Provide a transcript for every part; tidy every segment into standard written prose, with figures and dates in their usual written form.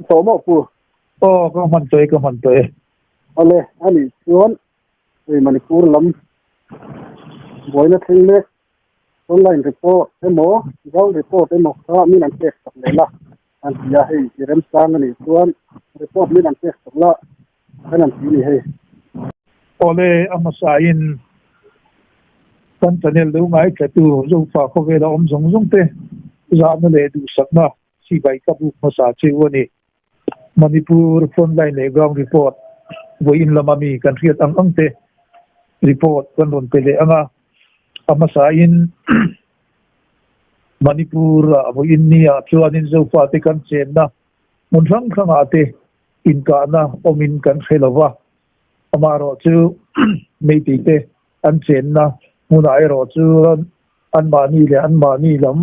Tawh maw pu? Aw ka hman tawh e ka hman tawh e. Awle a nih chuan hei Manipur lam buaina thleng mek online report emaw ground report emaw kha min an pek sak leh la an ti a hei i remchang a nih chuan report min an pek sak la kan an ti a ni hei. Awle a hmasain kan channel lo ngaithla-tu Zofa khawvela awm zawng zawng te zahna leh duhsakna Sipai ka buk hmasa cheu a ni. Manipur frontline leh ground report vawiin lama mi kan hriat ang ang te report kan rawn pe leh ang a. A hmasain Manipur ah vawiin ni ah chuanin Zofate kan chenna hmun hrang hrangah te inkahna awmin kan hre lo va. Amaherawh chu Meitei te an chenna hmunah erawh chuan anmahni leh anmahni lam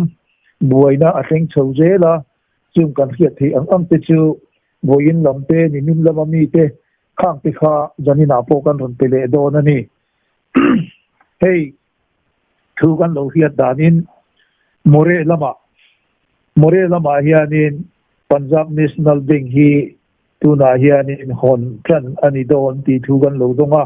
buaina a thleng chho zel a, chung kan hriat theih ang ang te chu vawiin lam te, nimin lama mite khang te kha zaninah pawh kan rawn pe leh dawn a ni. Hei thu kan lo hriat danin Moreh lamah Moreh lamah hianin Punjab National Bank hi Tunah hianin hawn tan a ni dawn tih thu kan lo dawng a.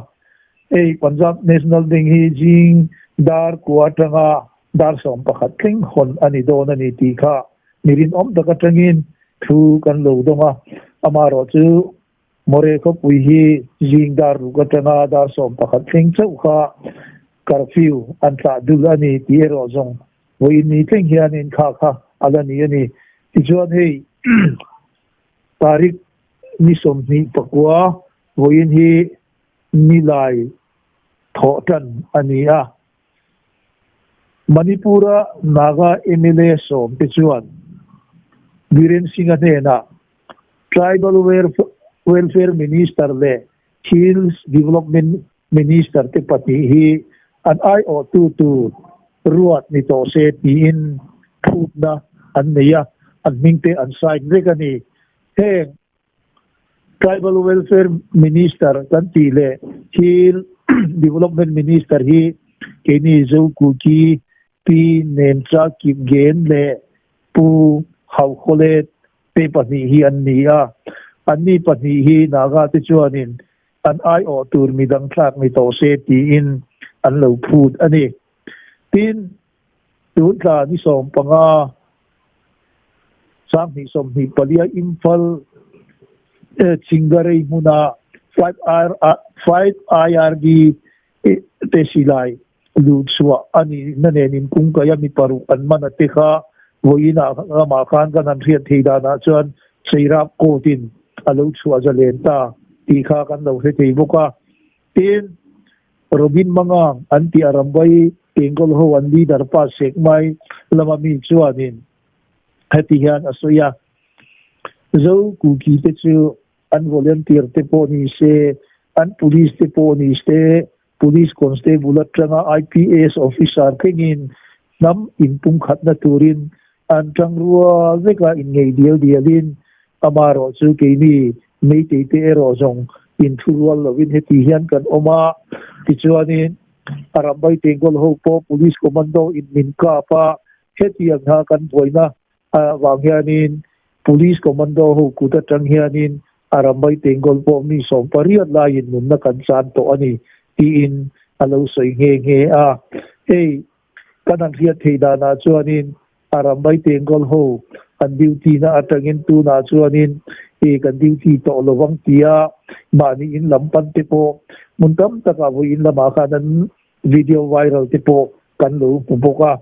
Hei Punjab National Bank hi zing dar kua atanga dar 11 thleng hawn a ni dawn a ni tih kha mi rinawm tak atangin thu kan lo dawng a. Amaherawh chu Moreh khawpui hi zing dar ruk atanga dar 11 thleng chauh kha curfew an tlah dul a ni tih erawh zawng vawiin ni thleng hianin kha kha a la ni a ni. Tichuan hei Tarik ni 29 vawiin hi nilai thawh tan a ni a. Manipur-a Naga mla sawmte chuan Biren Singh-a hnenah Tribal Welfare Minister leh Hills Development Minister te pahnih hi an aiawhtu tur ruat ni tawh se tiin phutna an nei a, an hming te an sign vek a ni. Heng Tribal Welfare Minister kan tih leh Hill Development Minister hi keini Zokuki Pi Nemcha Kipgen leh Pu Hauhawlet te pahnih hi an ni a, anni pahnih hi Naga te chuanin an aiawh tur midang thlak ni tawh se tiin an lo phut a ni. Tin, tun thla ni 15, 2024 Imphal Chingarei hmuna 5 IRD te silai luhchhuah a nihna nen inkungkaih a mi paruk an man a te kha vawiin ah ramah khan kan han hriat thei danah chuan Cheirap court in a lo chhuah zalen ta tih kha kan lo hre thei bawk a. Tin, Robin Mangang an tih a Rambai Tengkawl ho an leader pa Sekmai lama mi chuanin heti hian a sawi a, Zo Kuki te chu an volunteer te pawh ni se, an police te pawh ni se, Police Constable atanga IPS officer thlengin hnam inpumkhatna turin an tangrual vek a, inngei dial dialin amaherawh chu keini Meitei te erawh zawng inthurual lovin heti hian kan awm a, tichuanin a Rambai Tengkawl ho pawh Police Commando in min kap a, hetiang kha kan buaina avang hianin Police Commando ho kut atang hianin A Rambai Tengkawl pawh mi 18 laiin nunna kan chan tawh a ni, tiin a lo sawi nghe nghe a. Hei, kan han hriat theih danah chuanin a Rambai Tengkawl ho an duty na atangin tunah chuanin e kan duty tawh lo vang tia mahni in lam pan te pawh hmun tam takah vawiin lamah khan an video viral te pawh kan lo hmu bawk a.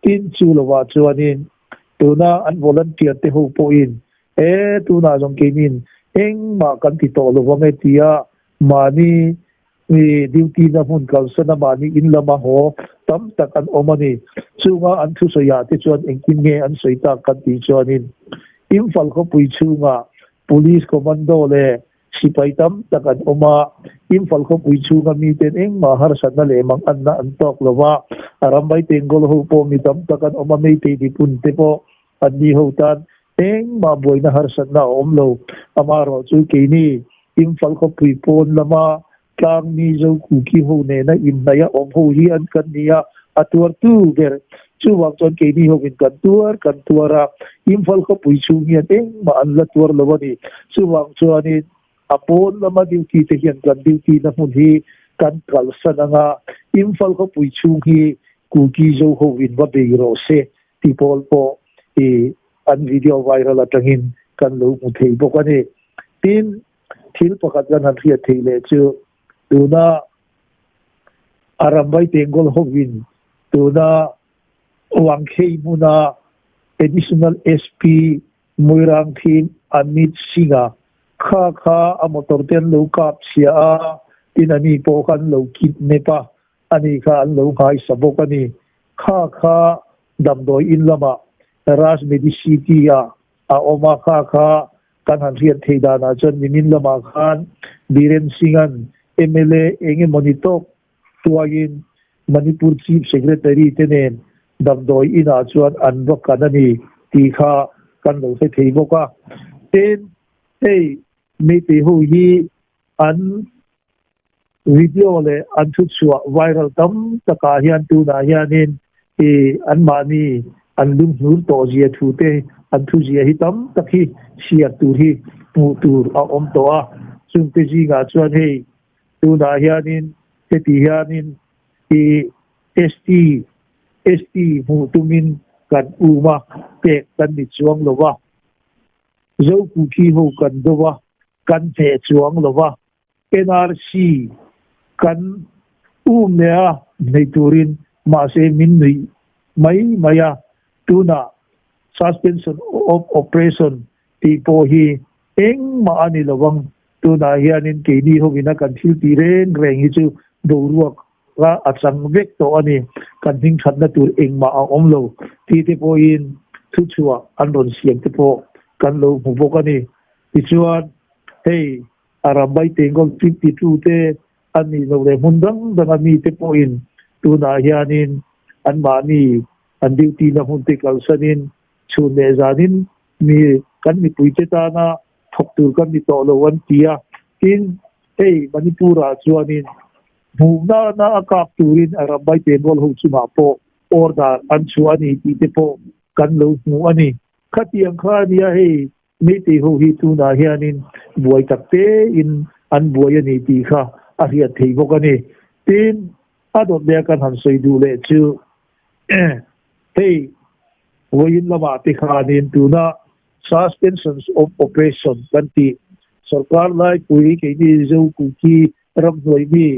Tin, chu lovah chuanin tuna an volunteer te ho pawhin E, tunah zawng keinin engmah kan ti tawh lo vang e tia mahni duty na hmun kalsan a mahni in lama haw tam tak an awm a ni. Chunga an thusawi ah te chuan engtin nge an sawi tak kan tih chuanin Imphal khawpui chhungah Police Commando leh sipai tam tak an awm a, Imphal khawpui chhunga miten engmah harsatna leh manganna an tawk lo va, a rambai Tengol ho pawh mi tam tak an awm a, Meitei dipun te pawh An ni ho tan engmah buaina harsatna a awm lo. Amaherawh chu keini Imphal khawpui pawn lama tlang mi Zo Kuki ho nena inhnaih a awm ho hi an kan ni a, a tuartu ber Chuvang chuan keini hovin kan tuar kan tuar a, Imphal khawpui chhung hian engmah an la tuar lo a ni. Chuvang chuanin a pawn lama duty te hian kan duty na hmun hi kan kalsan anga Imphal khawpui chhung hi Kuki zo hovin va bei rawh se ti pawl pawh i an video viral atangin kan lo hmu thei bawk a ni. Tin, thil pakhat kan han hriat theih leh chu tuna Arambai Tengol hovin tuna Wangkhei hmuna Additional SP Muirang Thim Amit Singh-a kha kha a motor te an lo kap chhia a, tin ani pawh kha an lo kidnap a, ani kha an lo nghaisa bawk a ni. Kha kha damdawi in lamah Raj Medicity-ah a awm a, kha kha kan han hriat theih danah chuan nimin lamah khan Biren Singh-a'n mla eng emawni tawk tuaiin Manipur Chief Secretary te nen damdawi inah chuan an va kan a ni tih kha kan lo hre thei bawk a. Tin, hei Meitei ho hi an video leh an thuchhuah viral tam takah hian tunah hianin i anmahni an lunghnur tawh zia thu te an thuzia hi tam tak hi chhiar tur hi hmuh tur a awm tawh a. Chungte zingah chuan hei tunah hianin heti hianin i ST ST hmuh tumin kan um a, pek kan ni chuang lo va. Zokuki ho kan do a, kan hneh chuang lo va. NRC kan um leh a hneih turin mahse min nuih mai mai a, tunah suspension of operation tih pawh hi engmah a ni lo ang, tunah hianin keini hovin a kan thil tih reng reng hi chu boruak a a chang vek tawh a ni, kan hming thatna tur engmah a awm lo tih te pawhin thuchhuah an rawn siam te pawh kan lo hmu bawk a ni. Tichuan hei Arambai Tengol 52 te an nih loh leh hmun dang danga mite pawhin tunah hianin anmahni an duty na hmun te kalsanin chhun leh zanin mi kan mipuite tana thawk tur kan ni tawh lo an ti a. Tin, hei Manipur-ah chuanin hmuhna na a kap turin Arambai Tengol ho chungah pawh order an chhuah a ni tih te pawh kan lo hmu a ni. Khatiang kha a nia hei Meitei ho hi tunah hianin buai tak tein an buai a ni tih kha a hriat theih bawk a ni. Tin, a dawt leh a kan han sawi duh leh chu hei vawiin lamah te khanin tuna suspensions of operation kan tih sorkar laipui keini Zo Kuki ramhnuai mi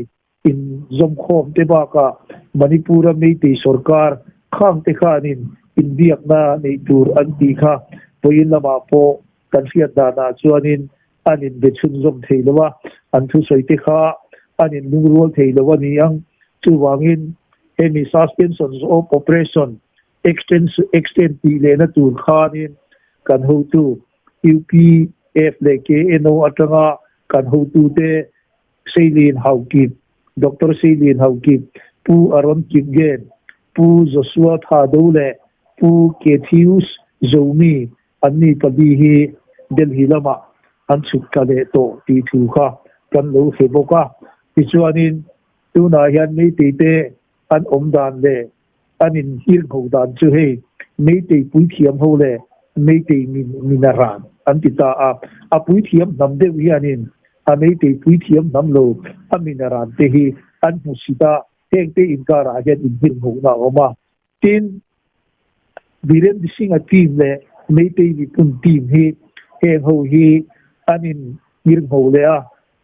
In zawmkhawm te bakah Manipur-a Meitei sorkar khang te khanin inbiakna neih tur an tih kha vawiin lamah pawh kan hriat danah chuanin an inbe chhunzawm thei lo a, an thusawi te kha an inlungrual thei lo a ni ang. Chuvangin hemi suspensions of operation extend extend tih lehna tur khanin kan hotu UPF leh KNO atanga kan hotute Seilin Haukip, Doctor Seilin Haukip, Pu Aaron Kipgen, Pu Joshua Thado leh Pu Kethius Zomi an ni pali hi Delhi lamah an chhuk tla leh tawh tih thu kha kan lo hre bawk a. Tichuanin tunah hian Meitei te an awm dan leh an inhirh ho dan chu hei Meitei puithiam ho leh Meitei min a ran an ti ta a, a puithiam hnam deuh hianin a Meitei puithiam hnam lo a min a ran te hi an hmu sit a, hengte inkarah hian inhirh hohna a awm a. Tin, Biren Singh-a team leh Meitei mipun team hi heng ho hi an inhirh ho leh a,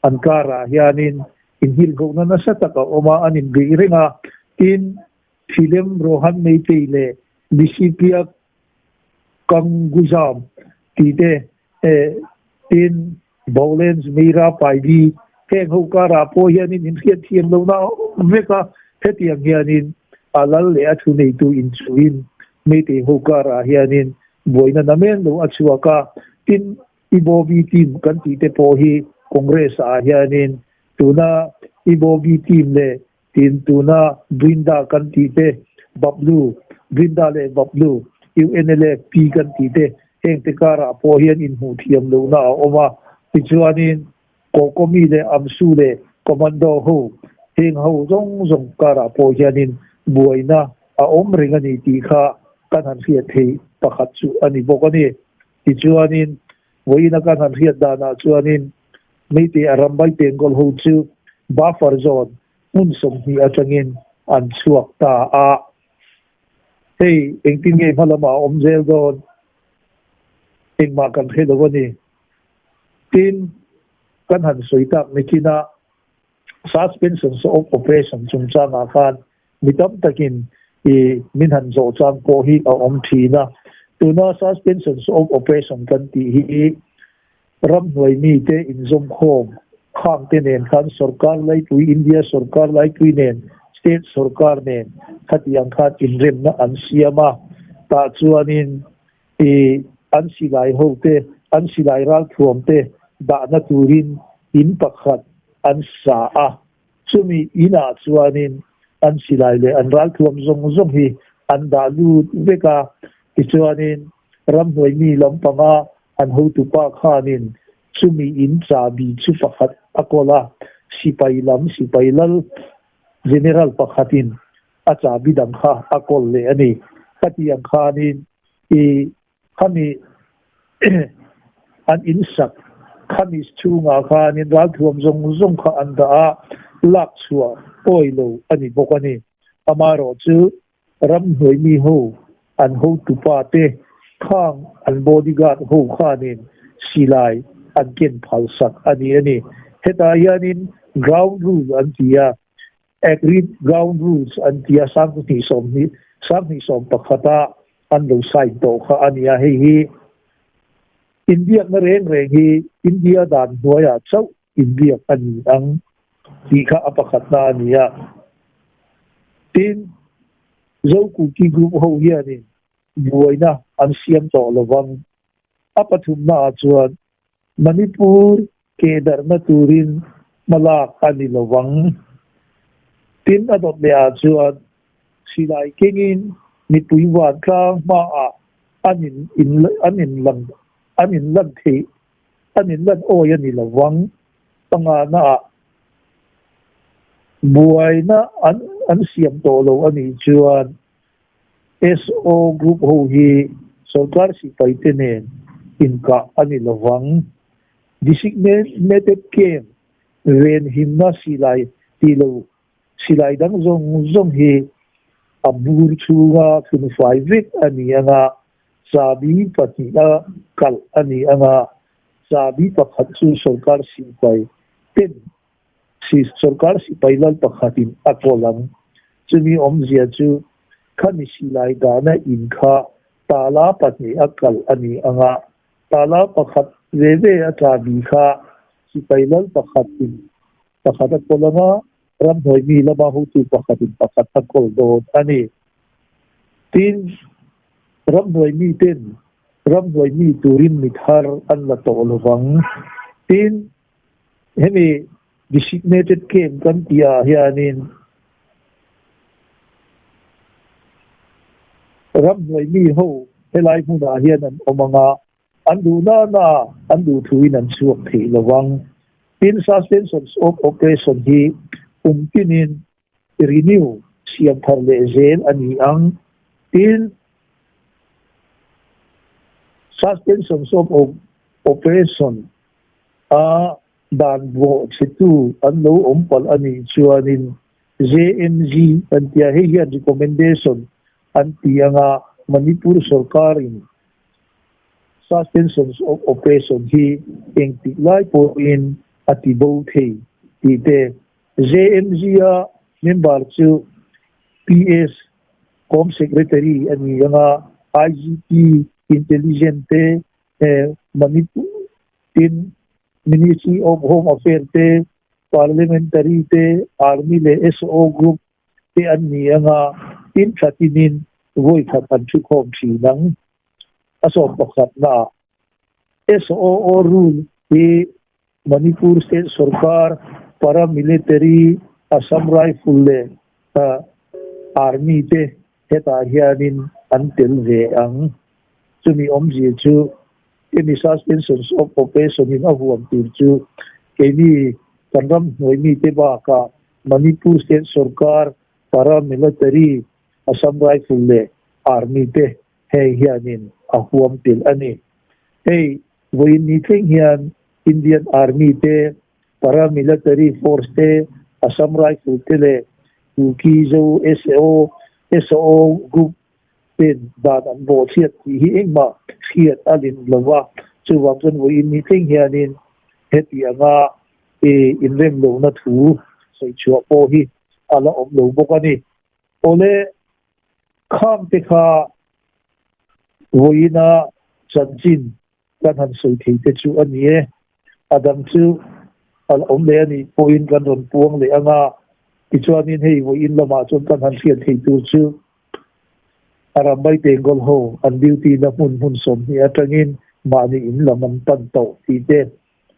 An karah hianin inhilhlohna nasa tak a awm a, an inbeih reng a. Tin, Thilem Rohan Meitei leh Lisipia Kanguzam tih te, tin, Bawlens Meira Paili heng ho karah pawh hianin inhriatthiam lohna a awm vek a. Hetiang hianin a lal leh a thuneitu inchuhin Meitei ho karah hianin buaina namen lo a chhuak a. Tin, Ibobi team kan tih te pawh hi Congress ah hianin tuna Ibobi team leh tin tuna Brinda kan tih te Bablu, Brinda leh Bablu, UNLFP kan tih te heng te karah pawh hian inhmuh thiam lohna a awm a. Tichuanin Kokomi leh Amsu leh Commando ho heng ho zawng zawng karah pawh hianin buaina. a awm reng a ni tih kha kan han hriat theih pakhat chu a ni bawk a ni. Tichuanin, vawiina kan han hriat danah chuanin Meitei a ram vai Bengal ho chu buffer zone hmun 20 atangin an chhuak ta a. Hei engtin nge hma lamah a awm zel dawn engmah kan hre lo a ni. Tin, kan han sawi tak nichinah Suspension of Operation chungchangah khan mi tam takin i min han zawh chang pawh hi a awm thin a. Tuna Suspension of Operation kan tih hi ramhnuai mite inzawmkhawm khang te nen khan sorkar laipui, India sorkar laipui nen, state sorkar nen khatiang khan inremna an siam a. Tah chuanin i an silai ho te, an silai ralthuam te dahna turin in pakhat an sa a, chumi inah chuanin an silai leh an ralthuam zawng zawng hi an dah lut vek a, tichuanin ramhnuai mi lampanga an hotupa khanin chumi in chahbi chu pakhat a kawl a, sipai lam sipai lal general pakhatin a chahbi dang kha a kawl leh a ni. Khatiang khanin i khami an insak khami chhungah khanin ralthuam zawng zawng kha an dah a, lak chhuah pawi lo a ni bawk a ni. Amaherawh chu ramhnuai mi ho an hotupa te khang an bodyguard ho khanin silai an ken phalsak a ni a ni. Hetah hianin ground rule an ti a. Agreed Ground Rules an ti a, 2020, 2021 a an lo sign tawh kha a ni a, hei hi inbiakna reng reng hi India dan hnuaiah chauh inbiak a ni ang tih kha a pakhatna a ni a. Tin, Zo-Kuki Group ho hianin buaina an siam tawh lovang. A pathumnaah chuan Manipur kehdarhna turin hmalak a ni lo vang. Tin, a dawt leh ah chuan silai kengin mipui vantlang hmaah an in an inlan an inlan theih an inlan awi a ni lo vang. Pangana ah buaina an an siam tawh lo a nih chuan SO group ho hi sorkar sipai te nen inkah a ni lovang. Designated camp venhimna silai tih lo silai dang zawng zawng hi a bur chhunga thlunfai vek a ni anga, chahbi pahnih a kalh a ni anga, chahbi pakhat chu sorkar sipai ten Sorkar sipai lal pakhatin a kawl ang. Chumi awmzia chu khami silai dahna in kha tala pahnih a kal a ni ang a, tala pakhat ve ve a tla bi kha sipai lal pakhatin pakhat a kawl ang a, ramhnuai mi lama hotu pakhatin pakhat a kawl dawn a ni. Tin, ramhnuai miten ramhnuai mi turin mi thar an la tawh lovang. Tin, Hemi designated camp kan tih ah hianin ramhnuai mi ho helai hmunah hian an awm ang a, an duh nana an duh thuin an chhuak theih lo vang. Tin, suspension of operation hi kum tinin renew siam thar leh zel a ni ang. Tin, suspension of operation a dan bawh chhetu an lo awm palh a nih chuanin JMG an ti a, hei hian recommendation an ti anga Manipur sorkarin suspension of operation hi engtik lai pawhin a ti bo thei tih te JMG a member chu PS Home Secretary a ni anga IGP Intelligence te Manipur tin Ministry of Home Affairs te, Parliamentary te, Army leh SO group te an ni anga tin tha tinin vawi khat an thukhawm thin ang. A sawm pakhatnaah SOO rule hi Manipur State sorkar, Paramilitary, Assam Rifle leh Army te hetah hianin an tel ve ang. Chumi awmzia chu hemi suspensions of operation in a huam tur chu keini kan ram hnuai mite bakah Manipur State sorkar, Paramilitary, Assam Rifle leh Army te hei hianin a huam tel a ni. Hei vawiin ni thleng hian Indian Army te, Paramilitary Force te, Assam Rifle te leh Kuki Zo SAO, SAO Group ten dan an bawhchhiat tih hi engmah hriat a lin lo va, chuvang chuan vawiin ni thleng hianin heti anga inrem lohna thu sawi chhuah pawh hi a la awm lo bawk a ni. Awle, khang te kha vawiina chanchin kan han sawi thei te chu a ni e. A dang chu a la awm leh a nih pawhin kan rawn puang leh ang a, tichuanin hei vawiin lamah chuan kan han hriat theih tur chu Arambai Tengol ho an duty na hmun hmun 20 atangin mahni in lam an pan tawh tih te,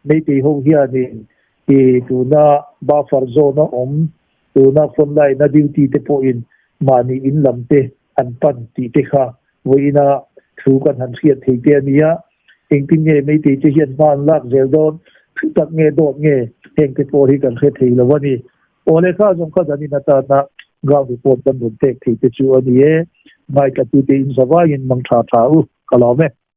Meitei ho hianin i tuna buffer zone a awm tuna front line a duty te pawhin mahni in lam te an pan tih te kha Vawiina thu kan han hriat thei te a nia, engtin nge Meitei te hian hma an lak zel dawn, thu tak nge dawt nge heng te pawh hi kan hre thei lo a ni. Aw lehkha zawng kha dan in atana ground report kan rawn pek thei te chu a ni e. Ngaithlatute in zavaiin mang tha tha u, ka lawm e.